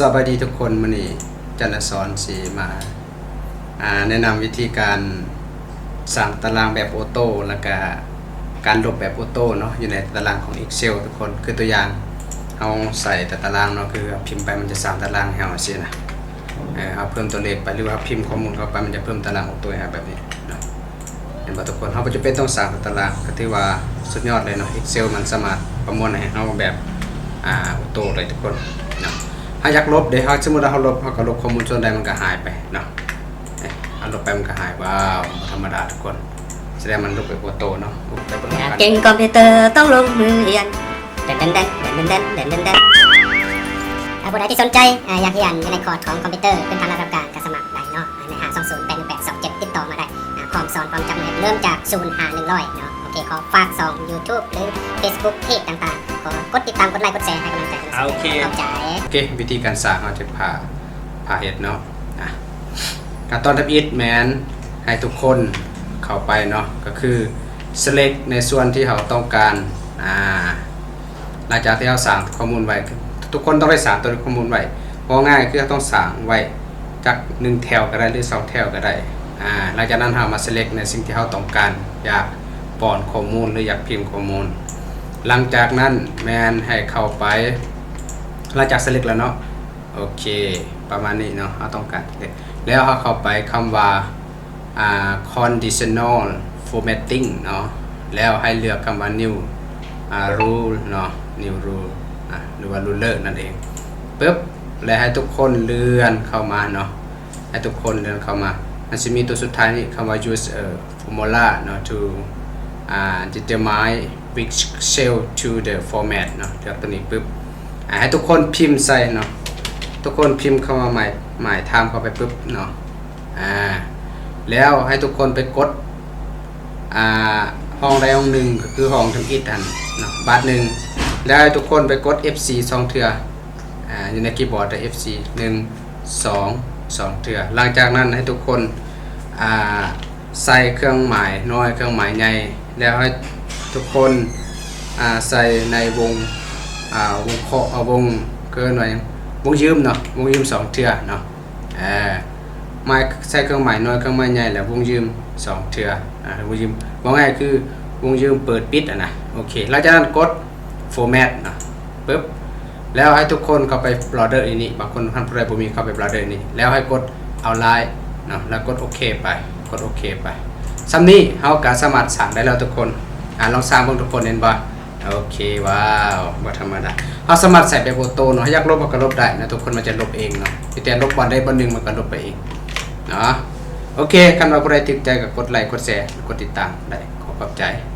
ສະບາຍດີທຸກຄົນ, ມື້ນີ້ຈັນລະສອນຊິມາ ອ່າ ແນະນຳວິທີການສ້າງຕາລາງແບບໂອໂຕ້ ແລ້ວກະການລົບແບບໂອໂຕ້ເນາະ ຢູ່ໃນຕາລາງຂອງ Excel ທຸກຄົນ. ຄືຕົວຢ່າງ ເຮົາໃສ່ແຕ່ຕາລາງເນາະ ຄືເຮົາພິມໄປມັນຈະສ້າງຕາລາງໃຫ້ເຮົາຊີ້ນະ. ເອີ ເຮົາເພີ່ມຕົວເລກໄປ ຫຼືວ່າເຮົາພິມຂໍ້ມູນເຂົ້າໄປ ມັນຈະເພີ່ມຕາລາງໂອໂຕ້ໃຫ້ເຮົາແບບນີ້ເນາະ. ເຫັນບໍ່ທຸກຄົນ? ເຮົາບໍ່ຈຳເປັນຕ້ອງສ້າງຕາລາງ ກໍຖືວ່າສຸດຍອດເລີຍເນາະ. Excel ມັນສາມາດປະມວນໃຫ້ເຮົາແບບ ອ່າ ໂອໂຕ້ໄດ້ທຸກຄົນເນາະ. ເຮົາຢາກລົບເດ້ ເຮົາ ສົມມຸດວ່າເຮົາລົບ ເຮົາກໍລົບຂໍ້ມູນສ່ວນໃດມັນກໍຫາຍໄປເນາະ. ເອີ ເຮົາລົບໄປມັນກໍຫາຍ. ວ້າວ ບໍ່ທຳມະດາທຸກຄົນ, ສະແດງມັນລົບແບບໂອໂຕ້ເນາະ. ໄປເບິ່ງນຳກັນ. ເກັ່ງຄອມພິວເຕີຕ້ອງລົງມືຮຽນ ແດນແດນແດນ ແດນແດນແດນ ແດນແດນແດນ. ຖ້າຜູ້ໃດທີ່ສົນໃຈ ອ່າ ຢາກຮຽນຢູ່ໃນຄອສຂອງຄອມພິວເຕີພື້ນຖານລະດັບກາງ ກໍສະໝັກໄດ້ເນາະ ໃນ ຫ້າສອງສູນ ແປດໜຶ່ງແປດສອງເຈັດ ຕິດຕໍ່ມາໄດ້. ອ່າ ພ້ອມສອນ ພ້ອມຈັບມື ເລີ່ມຈາກສູນຫາໜຶ່ງຮ້ອຍເນາະ. ໂອເຄ ຂໍຝາກຊ່ອງ YouTube ຫຼື Facebook Page ຕ່າງໆ ຂໍກົດຕິດຕາມ ກົດໄລ ກົດແຊ ໃຫ້ກຳລັງໃຈກັນ. ໂອເຄ ຂອບໃຈ. ໂອເຄ ວິທີການສ້າງເຮົາຈະພາ ພາເຮັດເນາະ. ອ່າ ຂັ້ນຕອນທຳອິດແມ່ນໃຫ້ທຸກຄົນເຂົ້າໄປເນາະ ກໍຄື select ໃນສ່ວນທີ່ເຮົາຕ້ອງການ. ອ່າ ຫຼັງຈາກທີ່ເຮົາສ້າງຂໍ້ມູນໄວ້ ທຸກຄົນຕ້ອງໄດ້ສ້າງຕົວຂໍ້ມູນໄວ້. ເວົ້າງ່າຍຄືເຮົາຕ້ອງສ້າງໄວ້ຈັກໜຶ່ງແຖວກໍໄດ້ ຫຼື ສອງແຖວກໍໄດ້. ອ່າ ຫຼັງຈາກນັ້ນເຮົາມາ select ໃນສິ່ງທີ່ເຮົາຕ້ອງການ ຢາກປ້ອນຂໍ້ມູນ ຫຼື ຢາກພິມຂໍ້ມູນ. ຫຼັງຈາກນັ້ນແມ່ນໃຫ້ເຂົ້າໄປ ຫຼັງຈາກ select ແລ້ວເນາະ ໂອເຄ ປະມານນີ້ເນາະ ເຮົາຕ້ອງການ ແລ້ວເຮົາເຂົ້າໄປຄຳວ່າ ອ່າ conditional formatting ເນາະ ແລ້ວໃຫ້ເລືອກຄຳວ່າ new ອ່າ rule ເນາະ new rule ອ່າ ຫຼືວ່າ ruler ນັ້ນເອງ. ປຶບ ແລ້ວໃຫ້ທຸກຄົນເລື່ອນເຂົ້າມາເນາະ ໃຫ້ທຸກຄົນເລື່ອນເຂົ້າມາ. ມັນຊິມີຕົວສຸດທ້າຍນີ້ ຄຳວ່າ use a formula ເນາະ to ອ່າ determine which cell to the format ເນາະ. ເລືອກຕົວນີ້ປຶບ ອ່າ ໃຫ້ທຸກຄົນພິມໃສ່ເນາະ ທຸກຄົນພິມຄຳວ່າ my my time ເຂົ້າໄປປຶບເນາະ. ອ່າ ແລ້ວໃຫ້ທຸກຄົນໄປກົດ ອ່າ ຫ້ອງໃດຫ້ອງໜຶ່ງ ກໍຄືຫ້ອງທຳອິດຫັ້ນເນາະ ບາດໜຶ່ງ. ແລ້ວໃຫ້ທຸກຄົນໄປກົດ F four ສອງເທື່ອ ອ່າ ຢູ່ໃນຄີບອດ F four ໜຶ່ງ ສອງ ສອງເທື່ອ. ຫຼັງຈາກນັ້ນໃຫ້ທຸກຄົນ ອ່າ ໃສ່ເຄື່ອງໝາຍນ້ອຍ ເຄື່ອງໝາຍໃຫຍ່ ແລ້ວໃຫ້ທຸກຄົນ ອ່າ ໃສ່ໃນວົງ ອ່າ ວົງເຄາະ ເອົາວົງ ເອີ້ນວ່າຫຍັງ ວົງຢືມເນາະ ວົງຢືມສອງເທື່ອເນາະ. ເອີ ໝາຍ ໃສ່ເຄື່ອງໝາຍນ້ອຍ ເຄື່ອງໝາຍໃຫຍ່ ແລ້ວວົງຢືມສອງເທື່ອ ອ່າ ວົງຢືມ ເວົ້າງ່າຍຄືວົງຢືມເປີດປິດຫັ້ນນະ. ໂອເຄ ຫຼັງຈາກນັ້ນກົດ format ເນາະ ປຶບ ແລ້ວໃຫ້ທຸກຄົນເຂົ້າໄປໂຟລເດີນີ້ ບາງຄົນ ທ່ານຜູ້ໃດບໍ່ມີ ເຂົ້າໄປໂຟລເດີນີ້ ແລ້ວໃຫ້ກົດ outline ເນາະ ແລ້ວກົດໂອເຄໄປ ກົດໂອເຄໄປ. ສ່ຳນີ້ເຮົາກໍສາມາດສ້າງໄດ້ແລ້ວທຸກຄົນ. ອ່າ ລອງສ້າງເບິ່ງທຸກຄົນ ເຫັນບໍ່? ໂອເຄ ວ້າວ ບໍ່ທຳມະດາ. ເຮົາສາມາດໃສ່ແບບໂອໂຕ້ເນາະ ຢາກລົບເຮົາກໍລົບໄດ້ນະທຸກຄົນ ມັນຈະລົບເອງເນາະ ມີແຕ່ລົບບ່ອນໃດບ່ອນໜຶ່ງ ມັນກໍລົບໄປເອງເນາະ. ໂອເຄ ຄັນວ່າຜູ້ໃດຖືກໃຈກໍກົດໄລ ກົດແຊ ກົດຕິດຕາມໄດ້. ຂໍຂອບໃຈ.